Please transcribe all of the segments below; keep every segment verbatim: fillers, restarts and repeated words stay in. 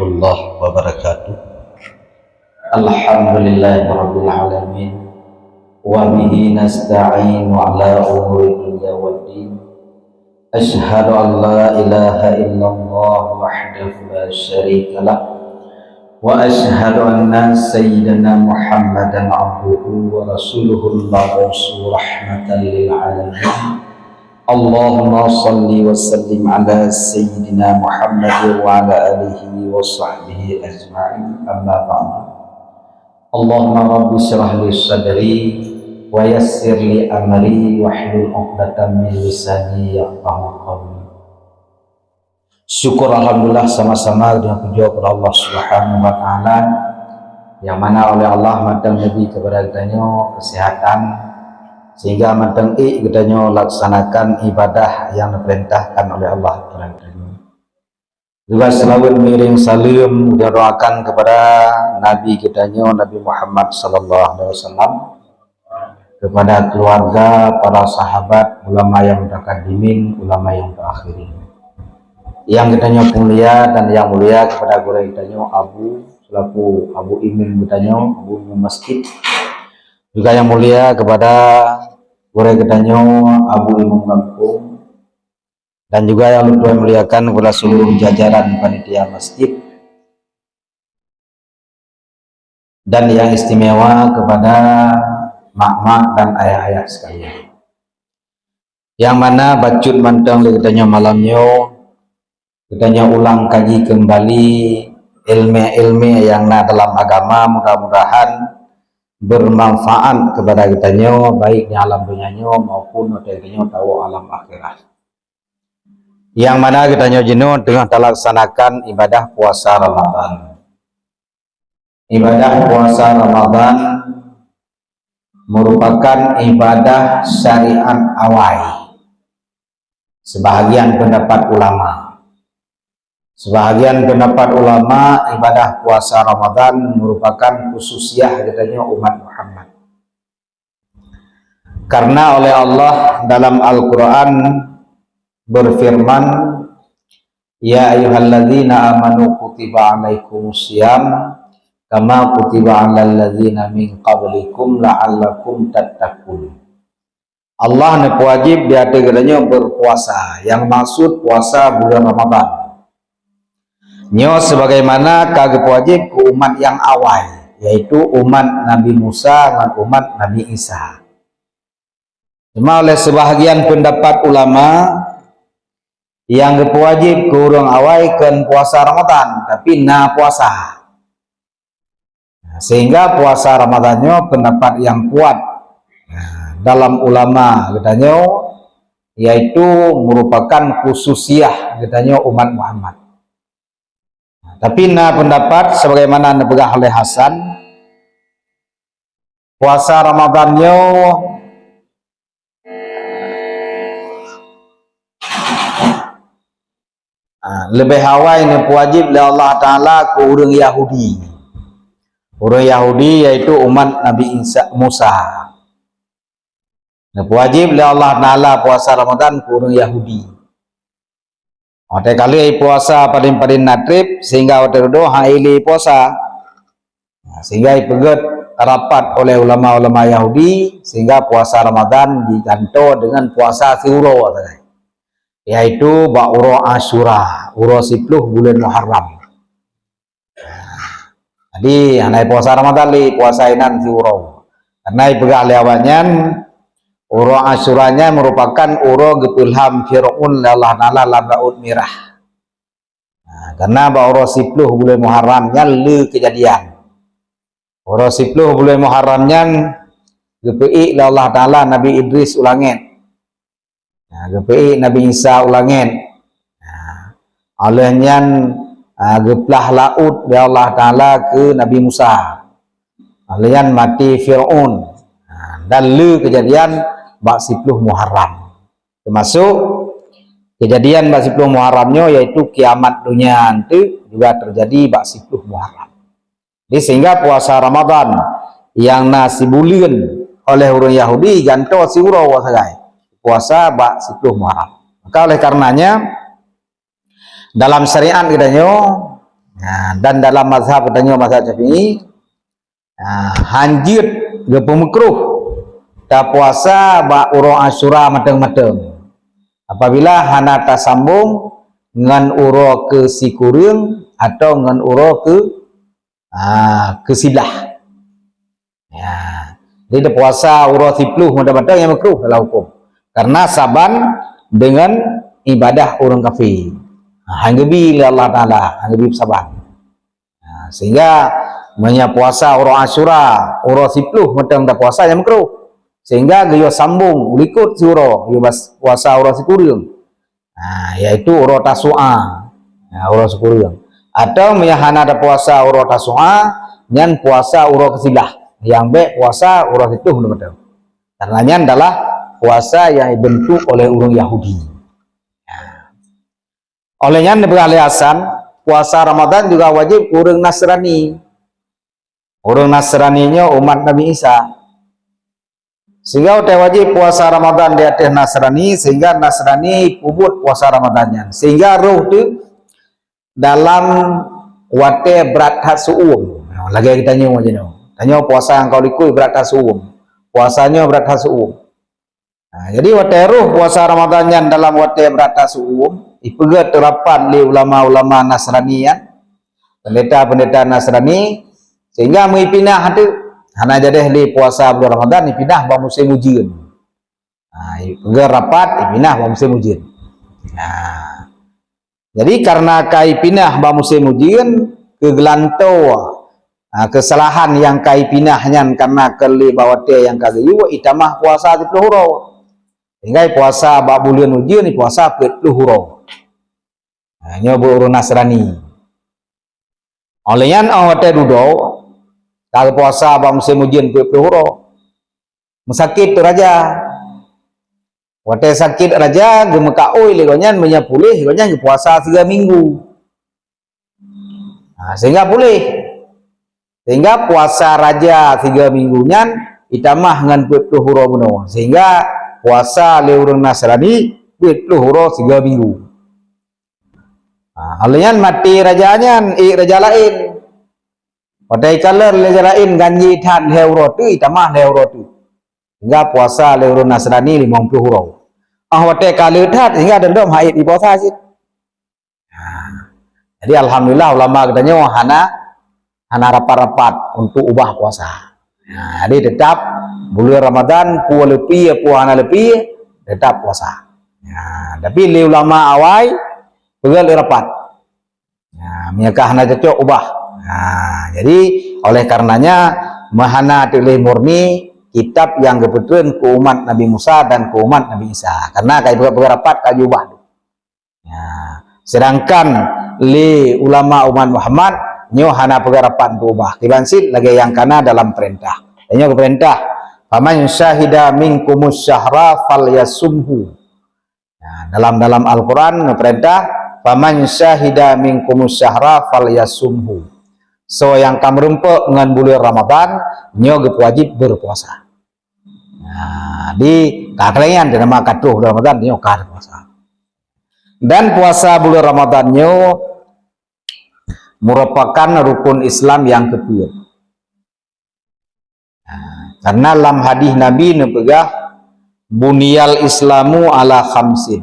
الله وبركاته. الحمد لله رب العالمين. وبه نستعين على أمور الدنيا والدين. أشهد أن لا إله إلا الله وحده لا شريك له. وأشهد أن سيدنا محمدا عبده ورسوله المبعوث رحمة للعالمين. اللهم صل وسلم على سيدنا محمد وعلى آله وصحبه أجمعين. أما بعد. اللهم رب اشرح لي صدري ويسر لي أمري واحلل عقدة من لساني يفقهوا قولي. Syukur alhamdulillah sama-sama geutanyoe pujoe kepada Allah Subhanahu wa Taala, yang mana oleh Allah mantong neubri kepada geutanyoe kesehatan, sehingga mantong ék geutanyoe laksanakan ibadah yang diperintahkan oleh Allah kepada geutanyoe. Juga seulaweuet ngiring saleuem geutanyoe doakan kepada Nabi geutanyoe, Nabi Muhammad sallallahu alaihi wasallam, kepada keluarga, para sahabat, ulama yang mutaqaddimin, ulama yang mutaakhirin. Yang geutanyoe mulia dan yang mulia kepada gurée geutanyoe Abu, selaku Abu Imam geutanyoe, Abu Imam Masjid. Juga yang mulia kepada gurée geutanyoe Abu Imam Gampông, dan juga yang ulôn muliakan kepada seluruh jajaran panitia masjid, dan yang istimewa kepada mak-mak dan ayah-ayah sekalian. Yang mana bacut mantong lé geutanyoe malam nyoe, geutanyoe ulang kaji keumbali ilmu-ilmu nyang na dalam agama, mudah-mudahan bermanfaat kepada geutanyoe, baik di alam donya nyoe maupun watée geutanyoe tawök alam akhirat. Yang mana geutanyoe jinoe teungoh talaksanakan ibadah puasa Ramadan. Ibadah puasa Ramadan merupakan ibadah syariat awai. Sebahagian pendapat ulama. Sebahagian pendapat ulama, ibadah puasa Ramadan merupakan khususiyah geutanyoe umat Muhammad. Karena oleh Allah dalam Al-Quran berfirman, "Ya ayyuhalladzina amanu kutiba alaikumus siyam kama kutiba alal ladzina min qablikum la'allakum tattaqun." Allah neupeuwajib di ateueh geutanyoe berpuasa, yang maksud puasa bulan Ramadan. Nyoe sebagaimana ka geupeuwajib keu umat nyang awai, yaitu umat Nabi Musa ngon umat Nabi Isa. Cuma oleh sebahagian pendapat ulama, nyang geupeuwajib keu ureuëng awai kon puasa Ramadan, tapi na puasa. Sehingga puasa Ramadan nyoe pendapat nyang kuat dalam ulama geutanyoe, yaitu merupakan khususiyah geutanyoe umat Muhammad. Tapi na pendapat sebagaimana neupeugah oleh Hasan, puasa Ramadan nyoe, ah, leubeh awai neupeuwajib lé Allah Taala keu ureuëng Yahudi. Ureuëng Yahudi yaitu umat Nabi Isa, Musa. Neupeuwajib lé Allah Taala puasa Ramadan keu ureuëng Yahudi. Watée ka lheueh puasa padum-padum na treb, sehingga watée dudoe han ilée puasa. Nah, sehingga ipeugét rapat oleh ulama-ulama Yahudi, sehingga puasa Ramadan digantoe dengan puasa siuroe sagai, yaitu bak uroe Asyura, uroe siploh buleuen Muharram. Jadi, hana puasa Ramadan lé, puasa inan siuroe. Karena ipeugah lé awaknyan, uroe Asyura nyan merupakan uroe geupeulham Fir'aun lé Allah Taala lam Laôt Mirah. Nah, karena bak uroe siploh buleuen Muharram nyan le keujadian. Uroe siploh buleuen Muharram nyan geupeuék lé Allah Taala Nabi Idris u langét. Nah, geupeuék Nabi Isa u langét. Nah, óh lheueh nyan, ah, geuplah laôt lé Allah Taala keu Nabi Musa. Óh lheueh nyan maté Fir'aun. Nah, dan le keujadian bak siploh Muharram. Teumasok keujadian bak siploh Muharram nyoe, yaitu kiamat donya teuk juga teujadi bak siploh Muharram. Jadi, sehingga puasa Ramadan nyang na sibuleuen oleh ureuëng Yahudi gantoe siuroe sagai, puasa bak siploh Muharram. Maka oleh karenanya, dalam syariat geutanyoe, Nah, dan dalam mazhab geutanyoe, mazhab Syafi'i, nah, hanjeuet geupeumeukruh tapuasa bak uroe Asyura mantong-mantong. Apabila hana tasambong ngon uroe keusikureueng atau ngon uroe keu, ah, keusiblah. Ya. Jadi, tapuasa uroe siploh mantong-mantong nyang meukruh dalam huköm. Karena saban deungon ibadah ureuëng kafé. Ha, han geubi lé Allah Taala, han geubi saban. Ha, sehingga meunyoe puasa uroe Asyura, uroe siploh mantong tapuasa nyang meukruh. Sehingga geuyue sambong u likot siuroe, geuyue bas-, puasa uroe sikureueng. Ha, yaitu uroe Tasu'a. Ha, uroe sikureueng. Atau meunyoe hana tapuasa uroe Tasu'a, nyan puasa uroe keusiblah. Nyang bèk puasa uroe siploh mantong-mantong. Karena nyan adalah puasa yang dibentuk oleh ureuëng Yahudi. Ha. Oleh nyan, neupeugah lé Hasan, puasa Ramadan juga wajéb keu ureuëng Nasrani. Ureuëng Nasrani nyoe umat Nabi Isa. Sehingga watèe wajéb puasa Ramadan di ateueh Nasrani, sehingga Nasrani peubuet puasa Ramadan nyan. Sehingga roh teuh dalam watèe brat that seu-uem. Lagèe geutanyoe jinoe. Tanyoe puasa nyang ka u likot brat that seu-uem. Puasa nyoe brat that seu-uem. Ha, jadi watèe roh puasa Ramadan nyan dalam watèe brat that seu-uem, ipeugèt rapat lé ulama-ulama Nasrani nyan, pendeta-pendeta Nasrani, sehingga meuipinah teuh, hana jadeh lé puasa bulan Ramadan, ipinah bak musém ujeuen. Ha, ipeugèt rapat, ipinah bak musém ujeuen. Ha. Jadi, karena ka ipinah bak musém ujeuen, keu geulantoe, ha, keusalahan nyang ka ipinah nyan karena keu lé bak watèe nyang ka geuyue, itamah puasa siploh uroe. Sehingga ipuasa bak buleuen ujeuen, ipuasa peuet ploh uroe. Ha, nyoe bak ureuëng Nasrani. Óh lheueh nyan, óh watèe dudoe, ka geupuasa bak musém ujeuen peuet ploh uroe. Meusakét raja. Watèe sakét raja, geumeukaôi lé gobnyan, meunyoe puléh, gobnyan geupuasa siga minggu. Ha, sehingga puléh. Sehingga puasa raja siga minggu nyan itamah ngon peuet ploh uroe bunoe. Sehingga puasa lé ureuëng Nasrani peuet ploh uroe siga minggu. Ha, óh lheueh nyan maté raja nyan, ék raja laén. Watèe ikalon lé raja laén ganjé that lhèe uroe teuk, itamah lhèe uroe teuk. Sehingga puasa lé ureuëng Nasrani limong ploh uroe. Óh watèe ka le that, sehingga dondom han ék ipuasa cit. Ha. Jadi, alhamdulillah, ulama geutanyoe hana, hana rapat-rapat untuk ubah puasa. Ha, jadi, tetap buleuen Ramadan, peue leupie, peue hana leupie, tetap puasa. Ha, tapi lé ulama awai, peugah lé rapat. Ha, meunyoe ka hana cocok, ubah. Ha, jadi, oleh karenanya, meuhana teuh lé murni kitab nyang geupeutreun keu umat Nabi Musa dan keu umat Nabi Isa. Karena ka ipeugah-peugah rapat ka jiubah. Ya. Sedangkan lé ulama umat Muhammad, nyoe hana peugah rapat untuk ubah. Kiban cit lagèe nyang kana dalam peurintah. Nyoe geupeurintah, "Faman syahida minkumus syahra falyasumhu." Ya, dalam, dalam Al-Quran geupeurintah, "Faman syahida minkumus syahra falyasumhu." Soe nyang ka meurumpok ngon buleuen Ramadan, nyoe geupeuwajéb beupuasa. Nah, di ka keulayan, teuma ka troh Ramadan, nyoe ka puasa. Dan puasa buleuen Ramadan nyoe merupakan rukun Islam nyang keupeuet. Nah, karena lam hadis Nabi neupeugah, "Buniyal Islamu ala khamsin."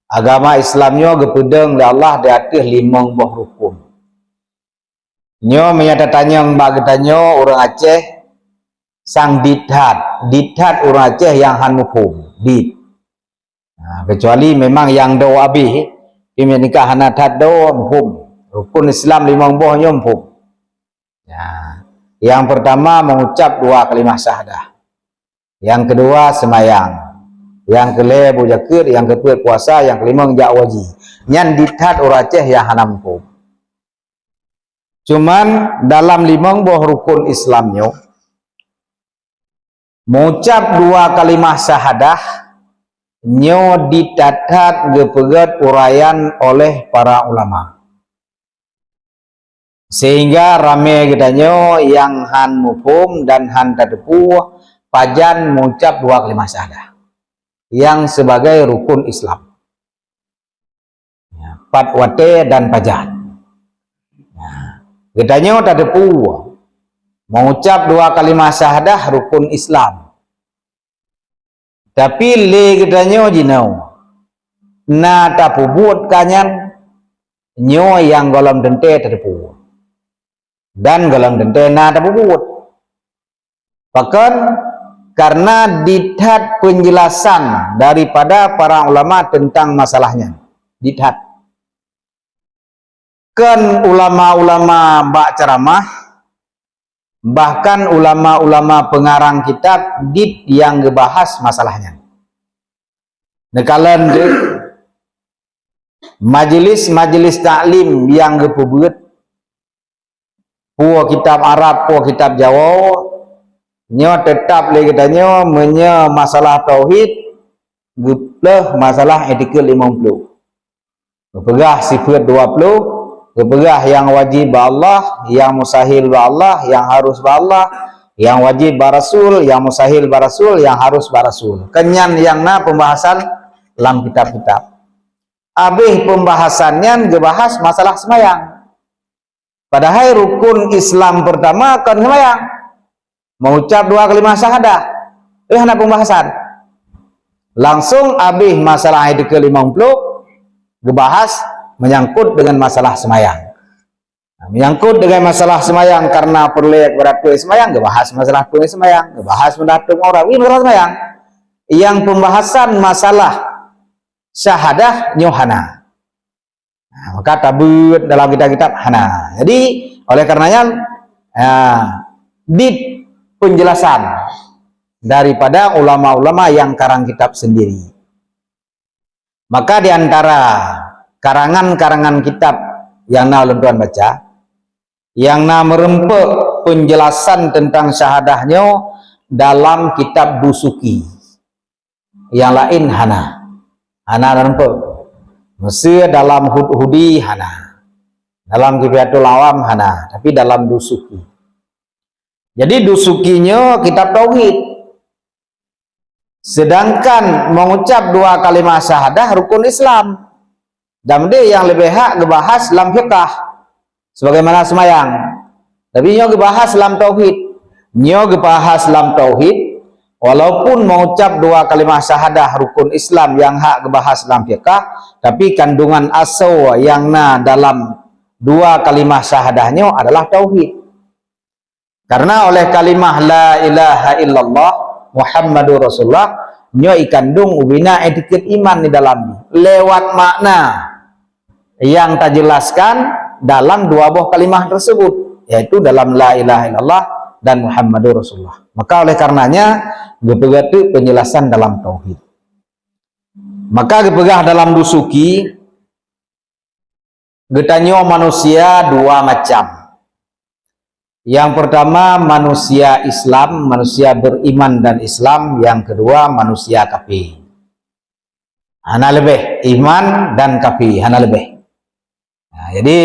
Agama Islam nyoe geupeudong lé Allah di ateueh limong boh rukun. Nyoe meunyoe tatanyong bak geutanyoe ureuëng Aceh, sang dit that, dit that ureuëng Aceh nyang han muphom, dit. Nah, kecuali memang nyang do abéh, tapi meunyoe ka hana that do, muphom. Rukun Islam limong boh nyoe muphom. Ya. Nyang pertama mengucap dua kalimah syahadah. Nyang keudua seumayang. Nyang keulhèe beuzakat, nyang keupeuet puasa, nyang keulimong jak haji. Nyan dit that ureuëng Aceh nyang hana muphom. Cuman dalam limong boh rukun Islam nyoe, meucap dua kalimah syahadah nyoe dit that geupeugét uraian oleh para ulama. Sehingga ramé geutanyoe nyang han muphom dan han tateupeue pajan meucap dua kalimah syahadah nyang sebagai rukun Islam. Ya, pat watée dan pajan. Geutanyoe tateupeue, meuucab dua kalimah syahadah rukun Islam. Tapi lé geutanyoe jinoe na tapeubuet ka nyan, nyoe nyang gohlom teuntée tateupeue. Dan gohlom teuntée na tapeubuet. Pakon? Karena diet that penjelasan daripada para ulama tentang masalah nyan. Diet that. Kon ulama-ulama bak ceramah, bahkan ulama-ulama pengarang kitab diet nyang geubahas masalah nyan. Neukalon deuh majelis-majelis taklim nyang geupeubeuet, peue kitab Arab, peue kitab Jawoe, nyoe teutap lé geutanyoe meunyoe masalah tauhid, geuplôh masalah etikeuet limong ploh. Geupeugah sifeuet dua ploh, geupeugah nyang wajéb bak Allah, nyang mustahil bak Allah, nyang harus bak Allah, nyang wajéb bak Rasul, nyang mustahil bak Rasul, nyang harus bak Rasul. Kon nyan nyang na peumbahasan lam kitab-kitab. Abéh peumbahasan nyan geubahas masalah seumayang. Padahai rukun Islam peurtama kon seumayang. Meuucab dua kalimah syahadah. Eh, hana peumbahasan. Langsung abéh masalah ayat ke lima puluh geubahas menyangkut dengan masalah seumayang. Nah, menyangkut dengan masalah seumayang, karena peureulée keubah tueng seumayang, geubahas masalah tueng seumayang, geubahas masalah tueng aurat, ini masalah seumayang. Nyang peumbahasan masalah syahadah nyoe hana. Nah, maka tabeuet dalam kitab-kitab hana. Jadi, oleh karena nyan, ah, di penjelasan daripada ulama-ulama nyang karang kitab sendiri. Maka di antara karangan-karangan kitab nyang na ulôn tuan baca, nyang na meureumpok penjelasan tentang syahadah nyoe dalam kitab Dusuki. Nyang laén hana. Hana meureumpok. Meusé dalam Hud-, Hudi hana. Dalam Kifayatul Awam hana, tapi dalam Dusuki. Jadi Dusuki nyoe kitab tauhid. Sedangkan mengucap dua kalimah syahadah rukun Islam. Dan deh nyang leubeh hak geubahas lam fiqah sebagaimana seumayang. Tapi nyoe geubahas lam tauhid. Nyoe geubahas lam tauhid, walaupun mengucap dua kalimah syahadah rukun Islam nyang hak geubahas lam fiqah, tapi kandungan asoe nyang na dalam dua kalimah syahadah nyoe adalah tauhid. Karena oleh kalimah la ilaha illallah Muhammadur Rasulullah, nyoe ikandung ubina etikeuet iman di dalam jih. Lewat makna nyang tajelaskan dalam dua boh kalimah tersebut, yaitu dalam la ilaha illallah dan Muhammadur Rasulullah. Maka oleh karenanya, geupeugah teuk penjelasan dalam tauhid. Maka geupeugah dalam Dusuki, geutanyoe manusia dua macam. Yang pertama, manusia Islam, manusia beriman dan Islam. Yang kedua, manusia kafé. Hana leubeh, iman dan kafé, hana leubeh. Nah, jadi,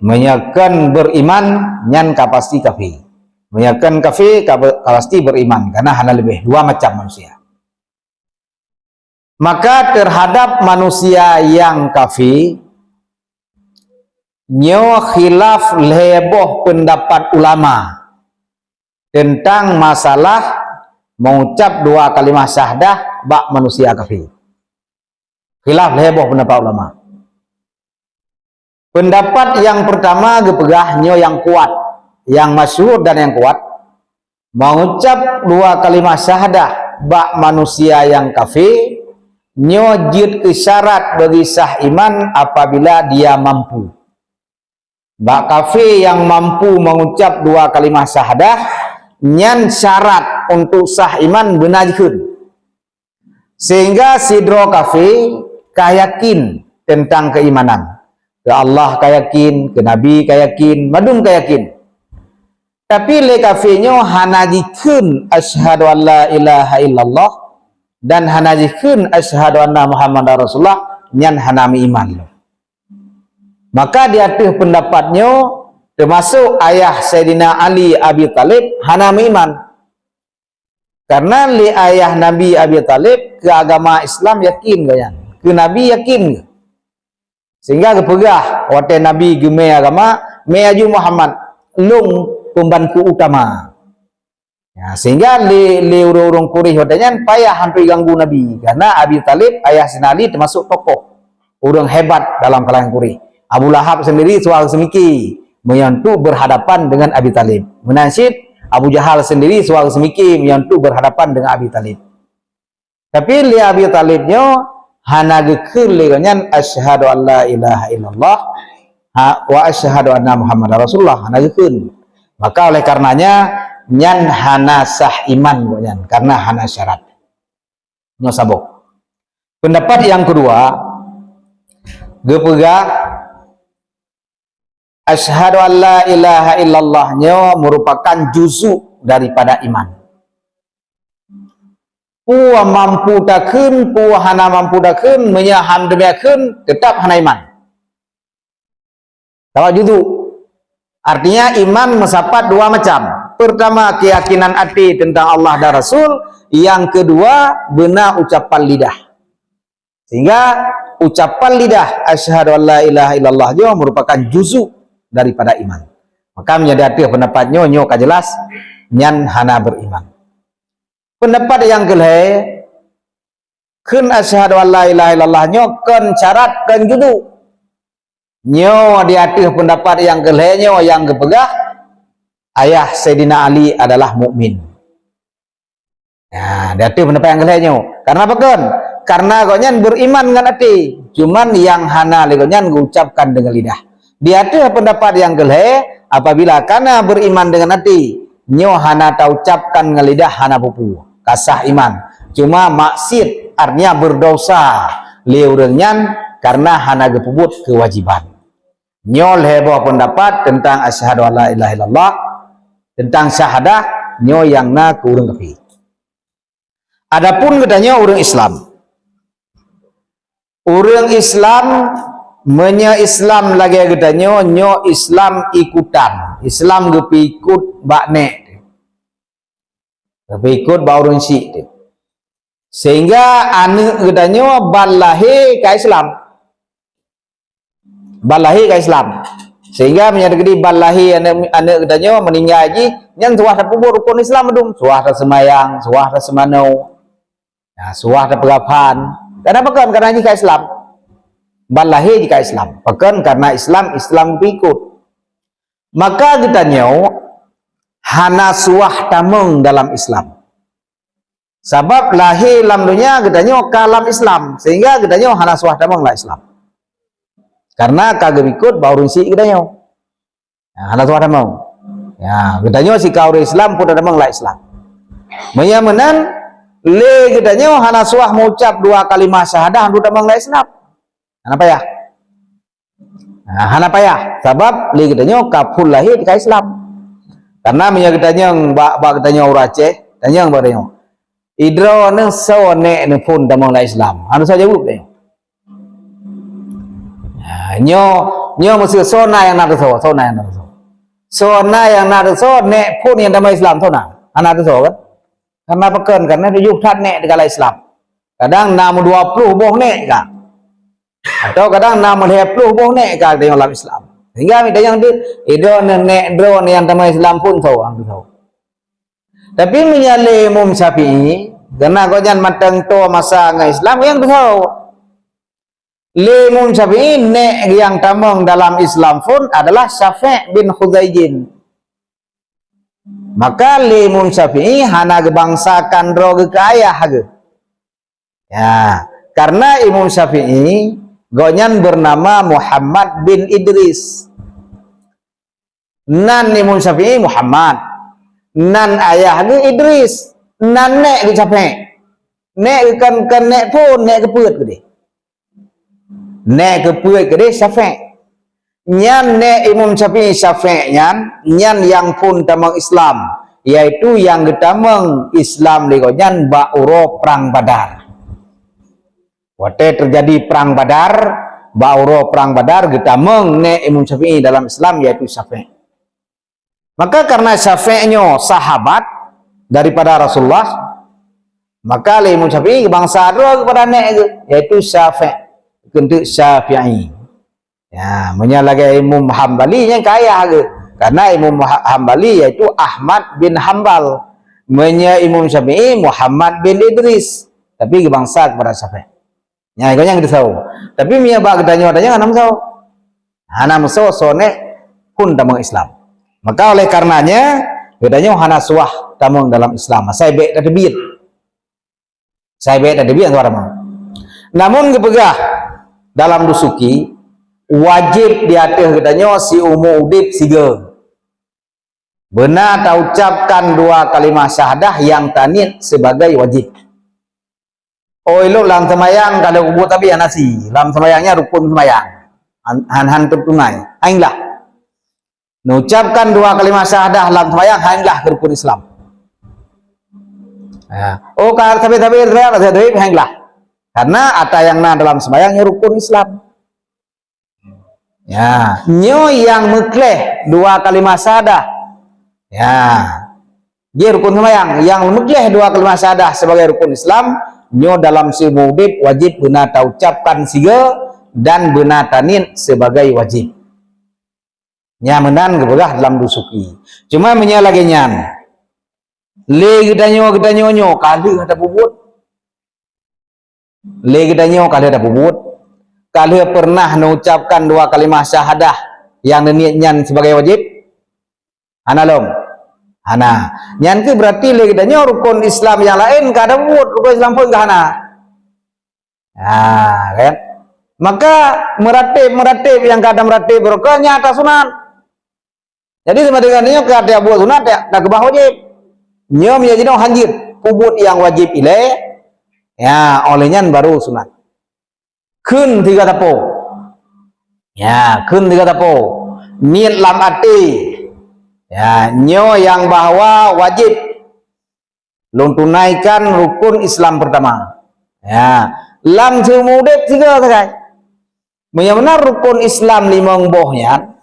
meunyoe kon beriman, nyan ka pasti kafé. Meunyoe kon kafé, ka be-, ka pasti beriman, karena hana leubeh, dua macam manusia. Maka terhadap manusia nyang kafé, nyoe khilaf lhée boh peundapat ulama teuntang masalah meuucab dua kalimah syahadah bak manusia kafé. Khilaf lhée boh peundapat ulama. Peundapat nyang peurtama geupeugah nyoe nyang kuat, nyang masyhur dan nyang kuat, meuucab dua kalimah syahadah bak manusia nyang kafé, nyoe jeuet keu syarat bagi sah iman apabila dia mampu. Bak kafé nyang mampu meuucab dua kalimah syahadah, nyan syarat untuk sah iman beuna jikheun. Sehingga sidroe kafé ka yakin teuntang keuimanan. Keu Allah ka yakin, keu Nabi ka yakin, mandum ka yakin. Tapi lé kafé nyoe hana jikheun, "Asyhadu an la ilaha illallah," dan hana jikheun, "Asyhadu anna Muhammadar Rasulullah," nyan hana meuiman lom. Maka di ateueh peundapat nyoe, teumasok ayah Saidina Ali Abi Thalib hana meuiman. Karena lé ayah Nabi Abi Thalib keu agama Islam yakin gobnyan, keu Nabi yakin. Sehingga geupeugah watée Nabi geumé agama, "Mé aju Muhammad, lôn pembantu utama. Ya, sehingga lé, lé ureuëng-ureuëng Quraisy watée nyan payah hantu ganggu Nabi, karena Abi Thalib, ayah Saidina Ali, termasuk tokoh ureuëng hebat dalam kalangan Quraisy. Abu Lahab sendiri suah seumiki meunyoe untuk berhadapan dengan Abi Thalib. Meunan cit Abu Jahal sendiri suah seumiki meunyoe untuk berhadapan dengan Abi Thalib. Tapi lé Abi Thalib nyoe hana geukheun lé gobnyan, "Asyhadu an la ilaha illallah, ha, wa asyhadu anna Muhammadar Rasulullah," hana geukheun. Maka oleh karenanya nyan hana sah iman gobnyan karena hana syarat. Nyoe saboh. Pendapat yang kedua, geupeugah, "Asyhadu an la ilaha illallah" nyoe merupakan juzuk daripada iman. Peue mampu takheun, peue hana mampu takheun, meunyoe han deumiakheun, teutap hana iman. Sabab juzuk. Artinya iman meusapat dua macam. Pertama, keyakinan até tentang Allah dan Rasul. Yang kedua, beuna ucapan lidah. Sehingga ucapan lidah, "Asyhadu an la ilaha illallah" nyoe merupakan juzuk daripada iman. Maka meunyoe di ateueh pendapat nyoe, nyoe ka jelas, nyan hana beriman. Pendapat nyang keulhée, kheun asyhadu an la ilaha illallah nyoe kon syarat, kon juzuk. Nyoe di ateueh pendapat nyang keulhée nyoe nyang geupeugah ayah Saidina Ali adalah mukmin. Ya, di ateueh pendapat nyang keulhée nyoe. Karena apa kon? Karena gobnyan beriman ngon até. Cuman nyang hana lé gobnyan geucapkan deungon lidah. Di ateueh pendapat nyang keulhée, apabila kana beriman deungon até, nyoe hana taucapkan ngon lidah, hana peue-peue, ka sah iman. Cuma maksiet, artinya berdosa lé ureuëng nyan karena hana geupeubuet kewajiban. Nyoe lhée boh pendapat tentang asyhadu an la ilaha illallah, tentang syahadah, nyoe nyang na keu ureuëng kafé. Adapun geutanyoe ureuëng Islam. Ureuëng Islam, meunyoe Islam lagée geutanyoe, nyoe Islam ikutan. Islam geupeuikot bak nék. Geupeuikot bak ureuëng syik teuh. Sehingga aneuëk geutanyoe ban lahé ka Islam. Ban lahé ka Islam. Sehingga meunyoe teukeudi ban lahé aneuëk, aneuëk geutanyoe meuninggai jih, nyan suah tapeubuet rukon Islam mandum. Suah taseumayang, suah taseumanoe. Nah, suah tapeugafan. Kenapa kon? Karena jih ka Islam. Ban lahé jih ka Islam. Pakon? Karena Islam, Islam peuikot. Maka geutanyoe hana suah tamong dalam Islam. Sabab lahé lam donya geutanyoe ka lam Islam, sehingga geutanyoe hana suah tamong lam Islam. Karena ka geuikot bak ureuëng syik geutanyoe. Nah, hana suah tamong. Ya, geutanyoe sika ureuëng Islam pun tamong lam Islam. Meunyoe meunan, lé geutanyoe hana suah meucap dua kalimah syahadah untuk tamong lam Islam. Hana payah. Nah, hana payah, sabab lé geutanyoe ka phon lahé ka Islam. Karena meunyoe geutanyong bak, bak geutanyoe ureuëng Aceh, tanyong bak geutanyoe, "Idroeneuh soe nék neuphon tamong lam Islam?" Hana soe jaweueb geutanyoe. Nah, nyoe, nyoe meuseu soe na nyang na teusoe, soe na nyang na teusoe. Soe na nyang na teusoe nék phon nyang tamong Islam, soe na? Hana teusoe kan? Karena pakon? Karena tujoh that nék di dalam Islam. Kadang na meudua ploh boh nék ka. Atau kadang na meulhée ploh boh nék ka dalam Islam. Sehingga mita nyang deuek, idroeneuh nék droeneuh nyang tamong Islam phon soe, hana teusoe. Tapi meunyoe lé Imam Syafi'i, karena gobnyan mantong toe masa ngon Islam, nyang teusoe. Lé Imam Syafi'i, nék nyang tamong dalam Islam phon adalah Syafi' bin Khuzaijin. Maka lé Imam Syafi'i hana geubangsakan droe geuh keu ayah geuh. Ya, karena Imam Syafi'i, gobnyan bernama Muhammad bin Idris. Nan Imam Syafi'i Muhammad. Nan ayah geuh Idris. Nan nék geuh Syafi'. Nék geuh kon, kon nék phon, nék geupeuet keudeh. Nék geupeuet keudeh Syafi'. Nyan nék Imam Syafi'i, Syafi' nyan, nyan nyang phon tamong Islam, yaitu nyang geutamong Islam lé gobnyan bak uroe Prang Badar. Watée teujadi Prang Badar, bak uroe Prang Badar geutamong nék Imam Syafi'i dalam Islam, yaitu Syafi'. Maka karena Syafi' nyoe sahabat daripada Rasulullah, maka lé Imam Syafi'i geubangsa droe geuh pada nék geuh, yaitu Syafi', keuneuk Syafi'i. Ya, meunyoe lagée Imam Hambali nyan ka ayah geuh, Karena Imam Ha-, Hambali yaitu Ahmad bin Hambal. Meunyoe Imam Syafi'i, Muhammad bin Idris. Tapi geubangsa kepada Syafi'i. Nyan, gobnyan geuteusawo. Tapi meunyoe bak geutanyoe, tanyoe hana meusawo. Hana meusawo soe nyan phon tamong Islam. Maka oleh karenanya, geutanyoe hana suah tamong dalam Islam. Asai bèk tateubiet. Asai bèk tateubiet, suah tamong. Namun geupeugah dalam Dusuki, wajéb di ateueh geutanyoe siumu udép sigoe. Beuna taucapkan dua kalimah syahadah nyang taniet sibagai wajéb. Oi, lôn lam seumayang ka lheueh peubuet, tapi hana sie. Lam seumayang nyan rukun seumayang. Han, han, han teutunai. Hana lah. Neucapkan dua kalimah syahadah lam seumayang hana lah keu rukun Islam. Ya. Oh, ka sabe-sabe seumayang, sabe-sabe hana lah. Karena ata nyang na dalam seumayang nyan rukun Islam. Ya, nyoe nyang meukleh dua kalimah syahadah. Ya. Jih rukun seumayang. Nyang meukleh dua kalimah syahadah sibagai rukun Islam, nyoe dalam siumu udép wajéb beuna taucapkan sigoe dan beuna taniet sibagai wajéb. Nyan meunan geupeugah dalam Dusuki. Cuma meunyoe lagèe nyan, lé geutanyoe, geutanyoe nyoe ka lheueh tapeubuet. Lé geutanyoe ka lheueh tapeubuet, ka lheueh peureunah neucapkan dua kalimah syahadah nyang neuniet nyan sibagai wajéb? Hana lom. Hana. Nyan keuh beurati lé geutanyoe rukun Islam nyang laén ka tapeubuet, rukun Islam phon ka hana. Ha, kan? Maka meurateb-meurateb nyang ka tamerateb rukun nyan ata sunat. Jadi, sama dengan nyoe ka tabuet sunat, ta-, takeubah wajéb. Nyoe meunyoe jinoe hanjeuet peubuet nyang wajéb ilée, ya, óh lheueh nyan baru sunat. Kheun sigoe sapo. Ya, kheun sigoe sapo. Niet lam até. Ya, nyoe nyang bahwa wajéb lôn tunaikan rukun Islam peurtama. Ya, lam siumu udeb sigoe sagai. Meunyoe meunan rukun Islam limong boh nyan,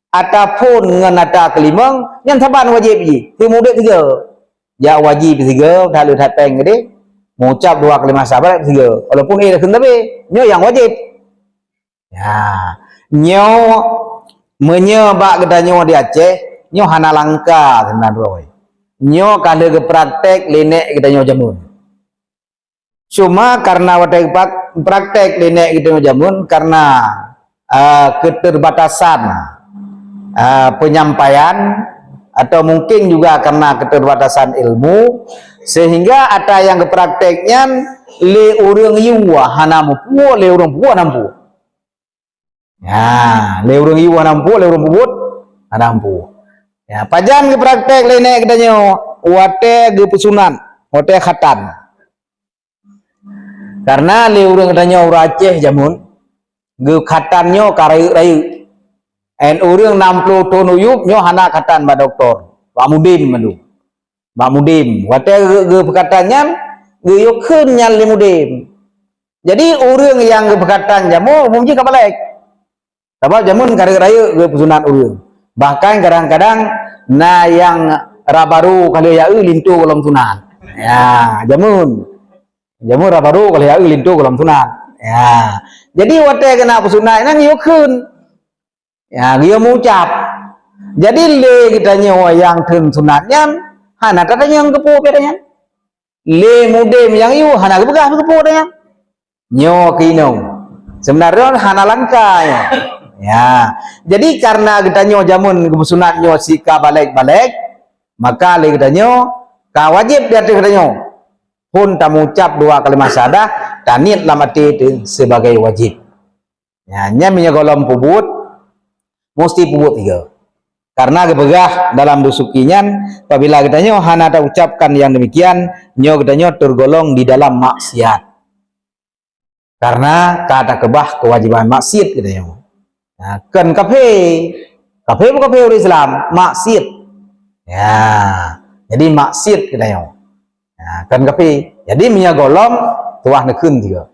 ataphon ngon ata keulimong, nyan saban wajéb jih. Siumu udeb sigoe. Jak wajéb sigoe, that leuh that péng keudeh, meuucab dua kalimah syahadat sigoe. Walaupun éh takheun sabe, nyoe nyang wajéb. Ya, nyoe meunyoe bak geutanyoe di Aceh, nyoe hana langka keunan droe. Nyoe ka lheueh geupraktek lé nèk geutanyoe jameun. Cuma karena watée geupak-, praktek lé nèk geutanyoe jameun karena, eh, keterbatasan, eh, penyampaian atau mungkin juga karena keterbatasan ilmu, sehingga ata nyang geupraktek nyan lé ureuëng yue hana muphom, lé ureuëng peubuet hana muphom. Ha, lé ureuëng yue hana muphom, lé ureuëng peubuet hana muphom. Ya, pajan geupraktek lé nèk geutanyoe watée geupeusunat, watée khatan. Karena lé ureuëng geutanyoe ureuëng Aceh jameun, geukhatan nyoe ka rayeuk-rayeuk. Ên ureuëng nam ploh thon u yup nyoe hana khatan bak dokto, bak mudem mandum. Bak mudem. Watée geu-, geupeukatan nyan, geuyue kheun nyan lé mudem. Jadi, ureuëng nyang geupeukhatan jameun, umum jih ka balek. Sabab jameun ka rayeuk-rayeuk geupeusunat ureuëng. Bahkan kadang-kadang na nyang rab barô ka lheueh jak eu linto gohlom sunat. Ya, jameun. Jameun rab barô ka lheueh jak eu linto gohlom sunat. Ya. Jadi, watée keuneuk peusunat nyan geuyue kheun. Ya, geuyue meuucab. Jadi, lé geutanyoe nyang kheun sunat nyan, hana tatanyong keupeue nyan. Lé mudem nyang yue hana geupeugah keupeue nyan. Nyoe keuh inong. Seubeunaryoe hana langka nyoe. Ya. Jadi, karena geutanyoe jameun geupeusunat nyoe sit ka balek-balek, maka lé geutanyoe ka wajéb di ateueh geutanyoe phon tameuucab dua kalimah syahadah, taniet lam até teuh sibagai wajéb. Ya, nyan meunyoe gohlom peubuet, musti peubuet tiga. Karena geupeugah dalam Dusuki nyan, apabila geutanyoe hana taucabkan nyang demikian, nyoe geutanyoe teurgolong di dalam maksiat. Karena ka takeubah keuwajéban maksiat geutanyoe. Ya, kon kafé. Kafé bukan kafé ureuëng Islam, maksiat. Ya, jadi maksiat geutanyoe. Ha, kon kafé. Jadi, meunyoe gohlom, tuwah neukheun tiga.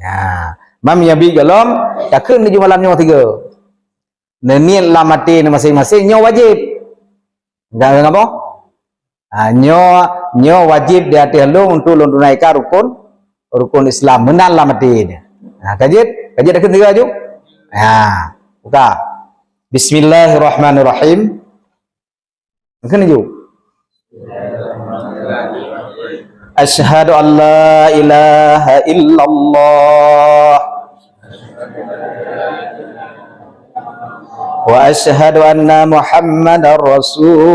Ha, man meunyoe bit gohlom, takheun di jumalam nyoe tiga. Neuniet lam até neuh maséng-maséng, nyoe wajéb. Enggak, enggak apa? Ha, nyoe, nyoe wajéb di ateueh lôn untuk lôn tunaikan rukun, rukun Islam. Meunan lam até nyoe. Ha, ka jeuet? Ka jeuet takheun tiga laju? Ha, buka. بسم الله الرحمن الرحيم. Keuneuk jaweueb. Asyhadu an la ilaha illallah wa asyhadu anna Muhammadar Rasulullah.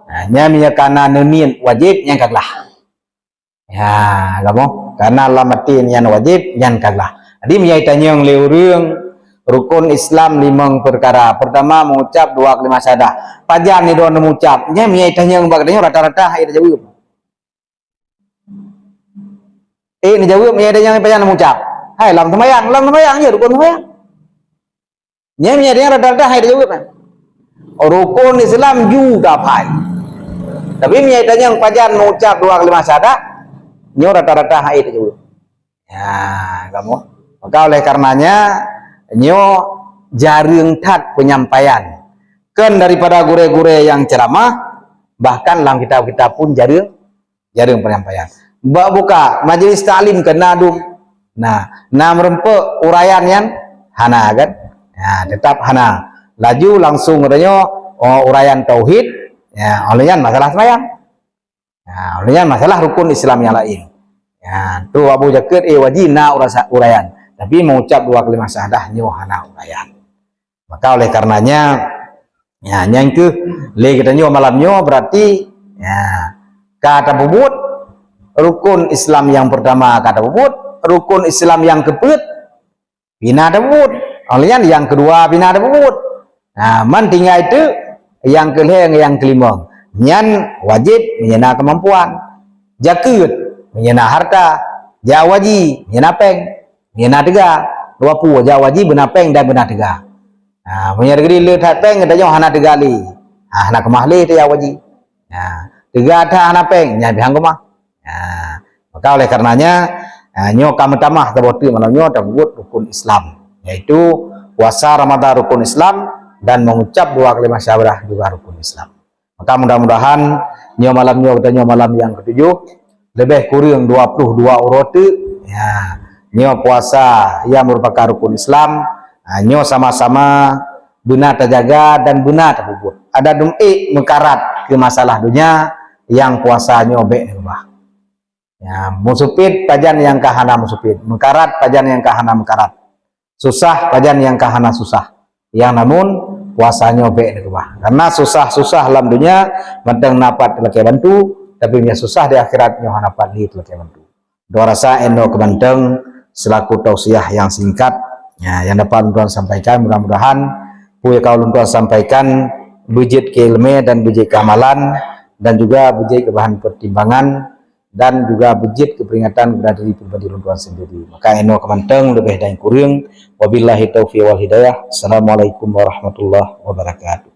Nah, nyan meunyoe kana neuniet wajéb, nyan ka glah. Ya, kamoe. Karena lam até nyan wajéb, nyan ka glah. Jadi, meunyoe tanyong lé ureuëng, rukun Islam limong peukara. Pertama, mengucap dua kalimat syahadah. Pajan ni droe neucap. Nyan meunyoe tanyong bak tanyoe rata-rata hai tajaweueb. Eh, neujaweueb meunyoe tanyong pajan neucap. Hai, lam seumayang, lam seumayang je rukun seumayang. Nyan meunyoe rata-rata hai tajaweueb kan. Rukun Islam ju tapai. Tapi meunyoe tanyong pajan mengucap dua kalimat syahadah, nyoe rata-rata hai tajaweueb. Ya, kamoe. Maka oleh karenanya nyoe jareueng that penyampaian. Kan daripada gurée-gurée yang ceramah, bahkan lam kitab-kitab pun jareueng jareueng penyampaian. Bak buka majlis taklim keu na dum. Nah, na meureumpok uraian nyan hana kan? Nah, tetap hana. Laju langsung geutanyoe, oh, uraian tauhid, ya, oleh nyan masalah sembahyang. Nah, oleh nyan masalah rukun Islam yang lain. Ya, tu Abu Jakir, eh, wajib na urasa-, uraian. Tapi mengucap dua kalimat syahadah nyoe hana uraian. Maka oleh karenanya, ya, nyang keuh lé geutanyoe malam nyoe berarti, ya, ka tapeubuet rukun Islam yang pertama ka tapeubuet, rukun Islam yang keupeuet pina tapeubuet. Oleh nyan yang kedua pina tapeubuet. Nah, man tinggai teuk yang keulhée ngon yang keulimong. Nyan wajéb meunyoe na keumampuan. Jakeuet meunyoe na harta. Jak haji meunyoe na péng. Meunyoe na teuga, dua pue jak haji beuna péng dan beuna teuga. Ha, meunyoe geutanyoe le that péng, geutanyoe hana teuga lé. Ha, hana keumah lé teuga haji. Ha, teuga that hana péng, nyan pih han keumah. Ha, maka oleh karenanya, ha, nyoe ka meutamah saboh teuk malam nyoe tapeubuet rukun Islam, yaitu puasa Ramadan rukun Islam dan mengucap dua kalimat syahadah juga rukun Islam. Maka mudah-mudahan nyoe malam nyoe geutanyoe malam nyang ketujoh, leubeh kureueng dua puluh dua uroe teuk. Ya, nyoe puasa yang merupakan rukun Islam, ha, nyoe sama-sama beuna tajaga dan beuna tapeubuet. Adak dum ék meukarat keu masalah donya, nyang puasa nyoe bék neukeubah. Ya, meusupiet pajan nyang ka hana meusupiet, meukarat pajan nyang ka hana meukarat. Susah pajan nyang ka hana susah. Nyang namun puasa nyoe bék neukeubah. Karena susah-susah lam donya mantong na pat teulakée bantu, tapi meunyoe susah di akhirat nyoe hana pat lé teulakée bantu. Dua rasa inoe keumantong selaku tausiah yang singkat, ya, yang dapat ulôn tuan sampaikan. Mudah-mudahan peue nyang ka ulôn tuan sampaikan beujeuet keu ileumé dan beujeuet keu amalan dan juga beujeuet keu bahan pertimbangan dan juga beujeuet keu peringatan kepada diri pribadi ulôn tuan sendiri. Maka inoe keumantong leubeh dan kureueng. Wabillahi taufiq wal hidayah. Assalamualaikum warahmatullahi wabarakatuh.